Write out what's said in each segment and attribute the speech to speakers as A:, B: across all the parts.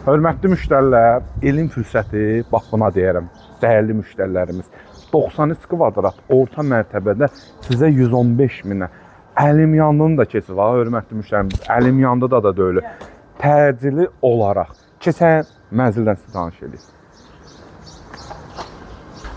A: Hörmətli müştərilər, elin fürsəti, bax buna deyərəm, dəyərli müştərilərimiz. 93 kvadrat orta mərtəbədə sizə 115 minə. Əlim yandını da keçib ha, hörmətli müştərimiz. Əlim yandı da deyil. Təcili olaraq keçən mənzildən sizə tanış eləyim.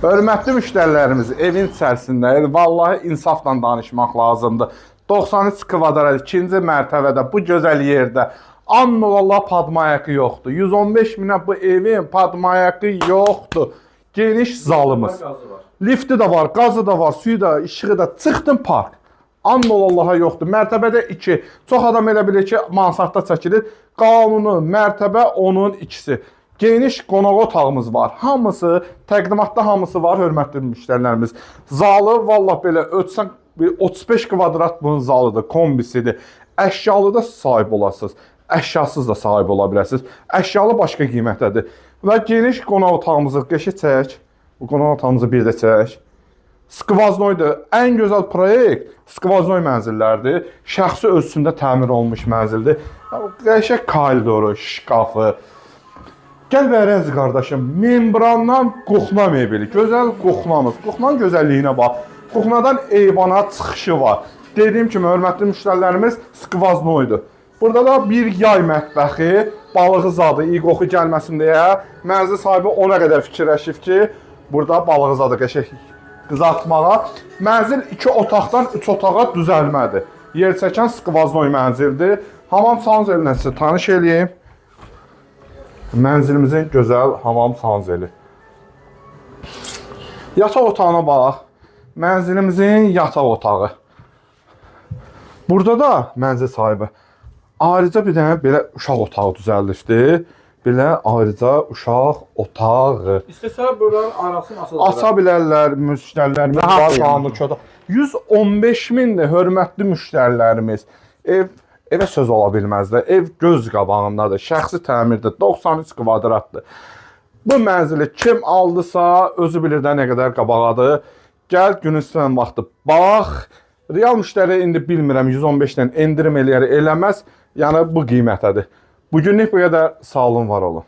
A: Hörmətli müştərilərimiz, evin içərisindəyik. Vallahi insafla danışmaq lazımdır. 93 kvadrat ikinci mərtəbədə bu gözəl yerdə Annola padmayakı yoxdur. 115 minə bu evin padmayakı yoxdur. Geniş zalımız.
B: Qazı var.
A: Lifti də var, qazı da var, suyu da, işığı da. Çıxdın park. And ol Allaha yoxdur. Mərtəbədə 2. Çox adam elə bilir ki, mansardda çəkilir. Qanuni mərtəbə onun ikisi. Geniş qonaq otağımız var. Hamısı, təqdimatda hamısı var, hörmətli müştərilərimiz. Zalı vallah belə ölçsən bir 35 kvadrat bunun zalıdır, kombisidir. Əşyalı da sahib olasınız. Əşyasız da sahib ola bilərsiniz. Əşyalı başqa qiymətədir. Və geniş qonaq otağımızı qəşəng çək. Bu qonaq otağımızı bir də çək. Skvaznoydur. Ən gözəl proyekt skvaznoy mənzillərdir. Şəxsi ölçüsündə təmir olunmuş mənzildir. Qəşəng koridoru, şkafı. Gəl bəri əziz qardaşım, membrandan qoxma mebeli. Gözəl qoxmamız. Qoxmanın gözəlliyinə bax. Qoxmadan eyvana çıxışı var. Dediyim kimi, hörmətli müştərilərimiz, skvaznoydur. Burada da bir yay mətbəxi, balığı zadı, iyi qoxu gəlməsin deyə mənzil sahibi ona qədər fikirləşib ki, burada balığı zadı qəşəng qızartmağa. Mənzil 2 otaqdan 3 otağa düzəlmədir. Yer çəkən skvaznoy mənzildir. Hamam sanzellə sizi tanış eləyim. Mənzilimizin gözəl hamam sanzeli. Yataq otağına bax. Mənzilimizin yataq otağı. Burada da mənzil sahibi ayrıca bir dənə belə uşaq otağı düzəldibdi. Belə ayrıca uşaq otağı.
B: İstəsə buranın arasını aça da
A: Aça bilərlər müştərilərimiz
C: Rahat
A: var
C: yəni.
A: qanuni ködə. 115 mindir hörmətli müştərilərimiz. Ev evə söz ola bilməz də. Ev göz qabağındadır. Şəxsi təmirdir. 93 kvadratdır. Bu mənzili kim aldısa özü bilir də nə qədər qabağadır. Gəl günün istənilən vaxtı bax. Real müştəri indi bilmirəm 115-dən endirim eləyər, eləməz. Yəni bu qiymətədir. Bu günlük bu qədər. Sağ olun, var olun.